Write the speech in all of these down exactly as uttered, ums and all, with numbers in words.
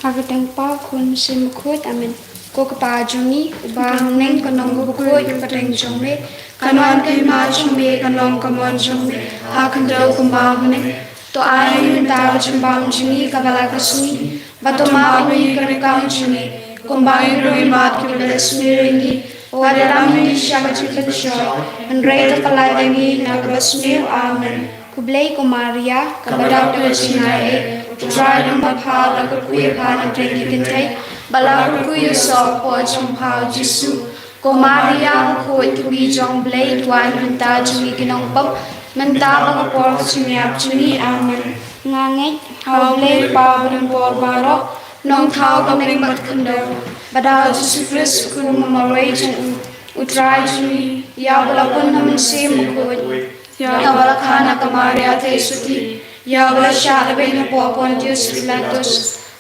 Ha ka kyrteng Kpa, Khun, Mynsiem Bakhuid. Amen. Ko Kpa jong ngi uba ha bneng, ka nong ka bakhuid ka kyrteng jong me. Kan wan ka hima jong me, kan long ka mon jong me ha khyndew kumba ha bneng. To ai mynta ka jingbam jong ngi kaba la ka sngi. Bad to map ïa ngi ka ryngkang jong ngi kumba ngi ruh ngi map ïa kiba leh sniew ïa ngi. Wat ïalam ngi sha ka jingpynshoi, hynrei to pyllait ïa ngi na kaba sniew. Amen. Khublei ko Maria, kaba dap da ka jingaiei, U Trai u don bad pha, la kyrkhu ïa pha na pdeng ki kynthei, bad la kyrkhu ïa u soh hapoh jong pha u Jisu. Ko Maria bakhuid, ka kmie jong U Blei, duwai namar kata jong ngi ki nongpop, mynta bad ha ka por ka jingïap jong ngi. Amen. Nga ngeit ha U Blei Kpa badonbor baroh, Nongthaw ka bneng bad khyndew, bad ha u Jisu Khrist u Khun ba marwei jong u. U Trai jong ngi, ïa uba la pun ha u Mynsiem Bakhuid, ïa uba la kha na ka Maria Theisotti, ïa uba la shah lehbeiñ hapoh Pontius Pilatus,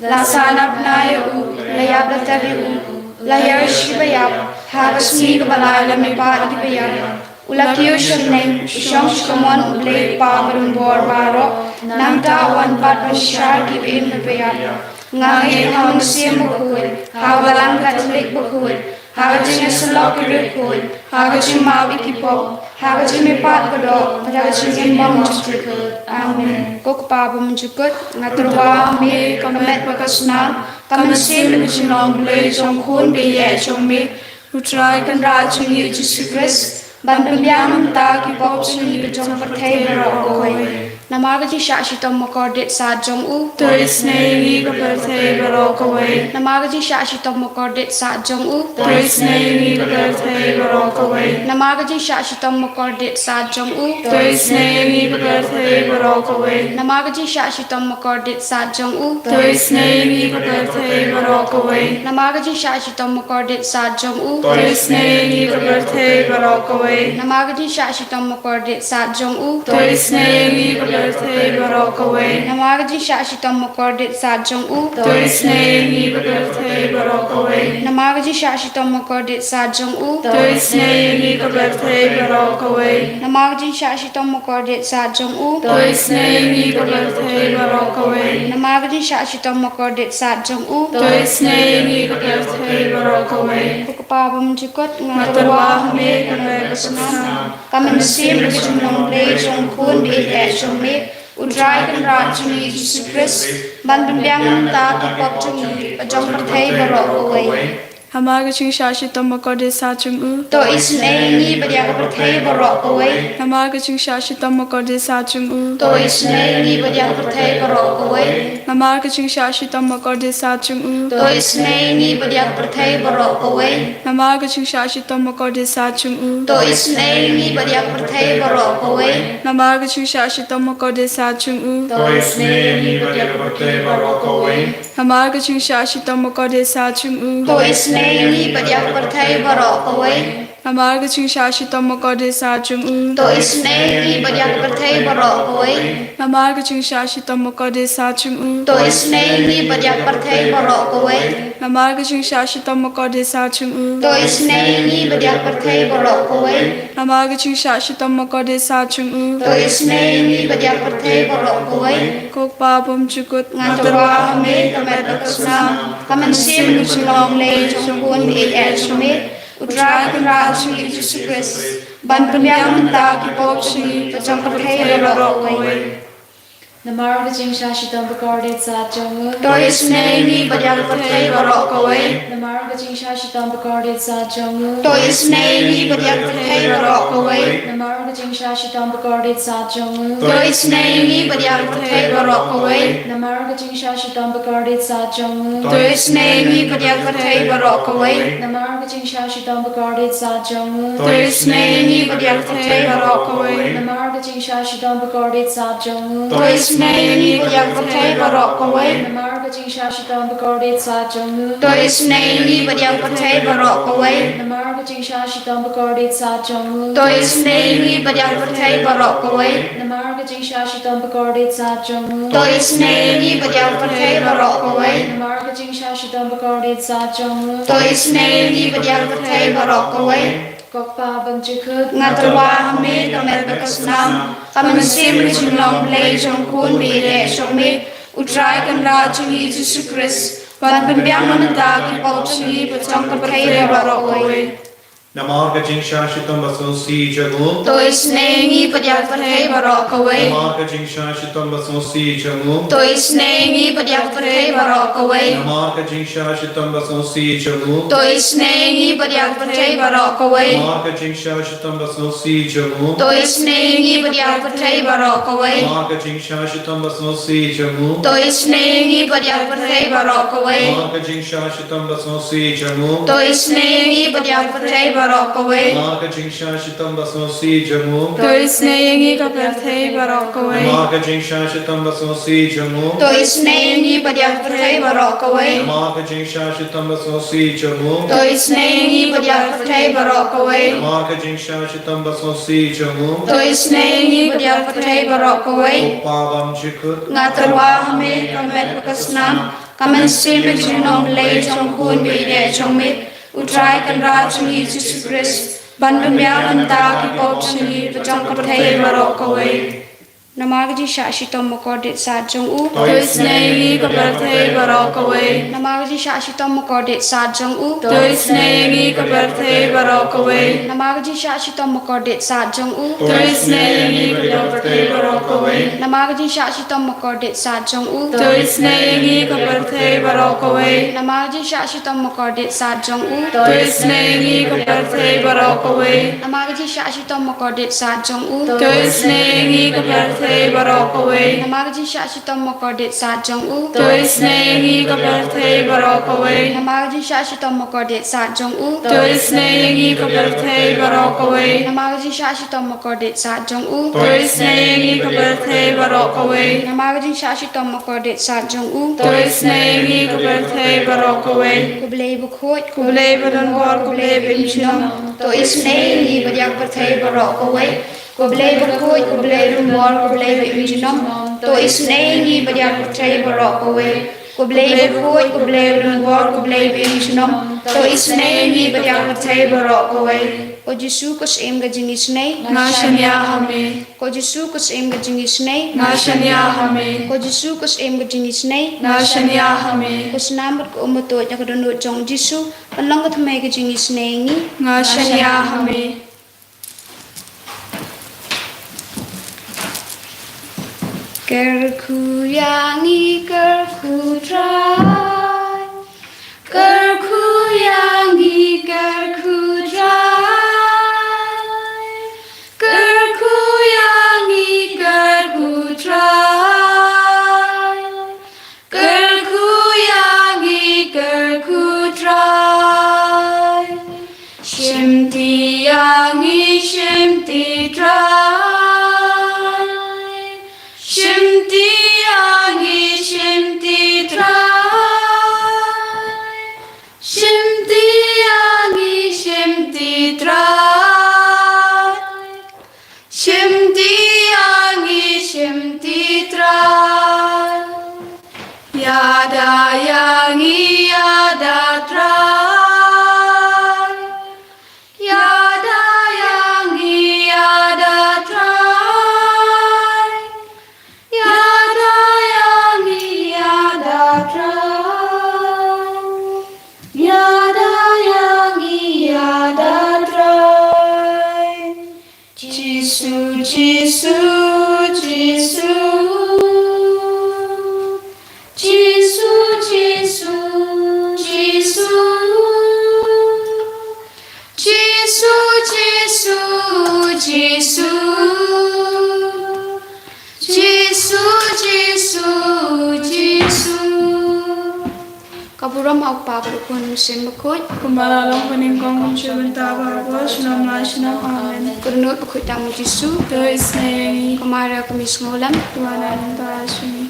la sahnarphna ïa u, la ïap la tep ïa u, la hiar sha kiba ïap, ha ka sngi kaba lai la mihpat ïa kiba ïap. U la kiew sha bneng, u shong sha kamon U Blei Kpa badonbor baroh, nangta un wan pat ban shah ïa kiba im bad kiba ïap. Nga ngeit ha u Mynsiem Bakhuid, ha u Balang Katholik bakhuid, ha ka jingïasyllok ki riewkhuid, ha ka jingmap ïa ki pop, ha ka jingmihpat ka doh, bad ha ka jingim bymjukut. Amen. Ko Kpa bymjukut, nga tyrwa ha me ka met bad ka snam, ka mynsiem bad ka jinglong Blei jong u Khun ba ïeit jong me, U Trai Kynrad jong ngi U Jisu Khrist, ban pynbiang na ka bynta ki pop jong ngi bad jong ka pyrthei baroh kawei. Namar ka jingshah shitom bakordit sat jong u, to isynei ïa ngi bad ka pyrthei baroh kawei. Namar ka jingshah shitom bakordit sat jong u, to isynei ïa ngi bad ka pyrthei baroh kawei. Namar ka jingshah shitom bakordit sat jong u, to isynei ïa ngi bad ka pyrthei baroh kawei. Namar ka jingshah shitom bakordit sat jong u, to isynei ïa ngi bad ka pyrthei baroh kawei. Namar ka jingshah shitom bakordit sat jong u, to isynei ïa ngi bad ka pyrthei baroh kawei. Namar ka jingshah shitom bakordit sat jong u, to isynei ïa ngi bad ka pyrthei baroh kawei. Namar ka jingshah shitom bakordit sat jong u, to isynei ïa ngi bad ka pyrthei baroh kawei. Namar ka jingshah shitom bakordit sat jong u, to isynei ïa ngi bad ka pyrthei baroh kawei. Namar ka jingshah shitom bakordit sat jong u, to isynei ïa ngi bad ka pyrthei baroh kawei. Namar ka jingshah shitom bakordit sat jong u, to isynei ïa ngi bad ka pyrthei baroh kawei. Ko Kpa bymjukut, nga tyrwa ha me ka met bad ka snam, ka mynsiem bad ka jinglong Blei jong u Khun ba ïeit jong me, U Trai Kynrad jong ngi U Jisu Khrist, ban pynbiang na ka bynta ki pop jong ngi bad jong ka pyrthei baroh kawei. Namar ka jingshah shitom bakordit sat jong u, to isynei ïa ngi bad ïa ka pyrthei baroh kawei. Namar ka jingshah shitom bakordit sat jong u, to isynei ïa ngi bad ïa ka pyrthei baroh kawei. Namar ka jingshah shitom bakordit sat jong u, to isynei ïa ngi bad ïa ka pyrthei baroh kawei. Namar ka jingshah shitom bakordit sat jong u, to isynei ïa ngi bad ïa ka pyrthei baroh kawei. Namar ka jingshah shitom bakordit sat jong u, to isynei ïa ngi bad ïa ka pyrthei baroh kawei. Namar ka jingshah shitom bakordit sat jong u, to isynei ïa ngi bad ïa ka pyrthei baroh kawei. Namar ka jingshah shitom bakordit sat jong u, to isynei ïa ngi bad ïa ka pyrthei baroh kawei. Namar ka jingshah shitom bakordit sat jong u, to isynei ïa ngi bad ïa ka pyrthei baroh kawei. Namar ka jingshah shitom bakordit sat jong u, to isynei ïa ngi bad ïa ka pyrthei baroh kawei. Namar ka jingshah shitom bakordit sat jong u, to isynei ïa ngi bad ïa ka pyrthei baroh kawei. Ko Kpa bymjukut, nga tyrwa ha me ka met bad ka snam, ka mynsiem bad ka jinglong Blei jong u Khun ba ïeit jong me, U Trai Kynrad jong ngi U Jisu Khrist, ban pynbiang na ka bynta ki pop jong ngi bad jong ka pyrthei baroh kawei. Namar ka jingshah shitom bakordit sat jong u, to isynei ïa ngi bad ïa ka pyrthei baroh kawei. Namar ka jingshah shitom bakordit sat jong u, to isynei ïa ngi bad ïa ka pyrthei baroh kawei. Namar ka jingshah shitom bakordit sat jong u, to isynei ïa ngi bad ïa ka pyrthei baroh kawei. Namar ka jingshah shitom bakordit sat jong u, to isynei ïa ngi bad ïa ka pyrthei baroh kawei. Namar ka jingshah shitom bakordit sat jong u, to isynei ïa ngi bad ïa ka pyrthei baroh kawei. Namar ka jingshah shitom bakordit sat jong u, to isynei ïa ngi bad ïa ka pyrthei baroh kawei. Namar ka jingshah shitom bakordit sat jong u, to isynei ïa ngi bad ïa ka pyrthei baroh kawei. Namar ka jingshah shitom bakordit sat jong u, to isynei ïa ngi bad ïa ka pyrthei baroh kawei. Namar ka jingshah shitom bakordit sat jong u, to isynei ïa ngi bad ïa ka pyrthei baroh kawei. Namar ka jingshah shitom bakordit sat jong u, to isynei ïa ngi bad ïa ka pyrthei baroh kawei. Ko Kpa bymjukut, nga tyrwa ha me ka met bad ka snam, ka mynsiem bad ka jinglong Blei jong u Khun ba ïeit jong me, U Trai Kynrad jong ngi U Jisu Khrist, Ban pynbiang na bynta ki pop jong ngi bad jong ka pyrthei baroh kawei. Namar ka jingshah shitom basngewsih jong u, to isynei ïa ngi bad ïa ka pyrthei baroh kawei. Namar ka jingshah shitom basngewsih jong u, to isynei ïa ngi bad ïa ka pyrthei baroh kawei. Namar ka jingshah shitom basngewsih jong u, to isynei ïa ngi bad ïa ka pyrthei baroh kawei. Namar ka jingshah shitom basngewsih jong u, to isynei ïa ngi bad ïa ka pyrthei baroh kawei. Namar ka jingshah shitom basngewsih jong u, to isynei ïa ngi bad ïa ka pyrthei baroh kawei. Namar ka jingshah shitom basngewsih jong u, to isynei ïa ngi bad ïa ka pyrthei baroh kawei. Namar ka jingshah shitom basngewsih jong u, to isynei ïa ngi ka pyrthei baroh kawei. Namar ka jingshah shitom basngewsih jong u, to isynei ïa ngi bad ïa ka pyrthei baroh kawei. Namar ka jingshah shitom basngewsih jong u, to isynei ïa ngi bad ïa ka pyrthei baroh kawei. Namar ka jingshah shitom basngewsih jong u, to isynei ïa ngi bad ïa ka pyrthei baroh kawei. Ko Pa bymjukut, nga tyrwa ha me ka met bad ka snam, ka mynsiem ka jingïasyllok jong u Khun ba ïeit jong me, U Trai Kynrad jong ngi Jisu Khrist, ban pynbiang na bynta ki pop jong ngi bad jong ka pyrthei baroh kawei. Namar ka jingshah shitom bakordit sat jong u, to isynei ïa ngi ka pyrthei baroh kawei. Namar ka jingshah shitom bakordit sat jong u, to isynei ïa ngi ka pyrthei baroh kawei. Namar ka jingshah shitom bakordit sat jong u, to isynei ïa ngi ka pyrthei baroh kawei. Namar ka jingshah shitom bakordit sat jong u, to isynei ïa ngi ka pyrthei baroh kawei. Namar ka jingshah shitom bakordit sat jong u, to isynei ïa ngi ka pyrthei baroh kawei. Namar ka jingshah shitom bakordit sat jong u, to isynei ïa ngi ka pyrthei baroh kawei. Namar ka jingshah shitom bakordit sat jong u, to isynei ïa ngi ka pyrthei baroh kawei. Namar ka jingshah shitom bakordit sat jong u, to isynei ïa ngi ka pyrthei baroh kawei. Namar ka jingshah shitom bakordit sat jong u, to isynei ïa ngi ka pyrthei baroh kawei. Namar ka jingshah shitom bakordit sat jong u, to isynei ïa ngi ka pyrthei baroh kawei. Ko Blei bakhuid, ko Blei badonbor, ko Blei ba im junom, to isynei ïa ngi bad ïa ka pyrthei baroh kawei. Ko Blei bakhuid, ko Blei donbor, ko Blei ba im junom, to isynei ïa ngi bad ïa ka pyrthei baroh kawei. Ko Blei bakhuid, ko Blei donbor, ko Blei ba im junom, to isynei ïa ngi bad ïa ka pyrthei baroh kawei. Ko Jisu ko Syiem ka jingisynei, nga shaniah ha me. Ko Jisu ko Syiem ka jingisynei, nga shaniah ha me. Ko Jisu ko Syiem ka jingisynei, nga shaniah ha me. Ko snam bad ko um batuid na ka dohnud jong u Jisu, pynlong ka thymmei ka jingisynei ïa ngi, nga shaniah ha me. Kyrkhu ïa ngi, kyrkhu Trai. Kyrkhu ïa ngi, kyrkhu Trai. Kyrkhu ïa ngi, kyrkhu Trai. Kyrkhu ïa ngi, kyrkhu Trai. Shimti ïa ngi, shimti Trai. Shimti ïa ngi, shimti Trai. Shimti ïa ngi, shimti Trai. Shimti ïa ngi, shimti Trai. Ïada ïa ngi, ïada Trai. Ïada ïa ngi, ïada Trai. Ïada ïa ngi, ïada Trai. Ïada ïa ngi, ïada Trai. Jisu, Jisu, Jisu. Jisu, Jisu, Jisu. Jisu, Jisu, Jisu. Jisu, Jisu, Jisu. Ka burom ha u Kpa bad u Khun bad u Mynsiem Bakhuid. Kumba la long ha banyngkong, kumjuh mynta bad baroh shi snem la shi snem. Amen. Ko dohnud bakhuid tam u Jisu, to isynei ïa ngi. Ko Maria ka Mi Sngewlem, to wan nangne ha ka bynta jong ngi.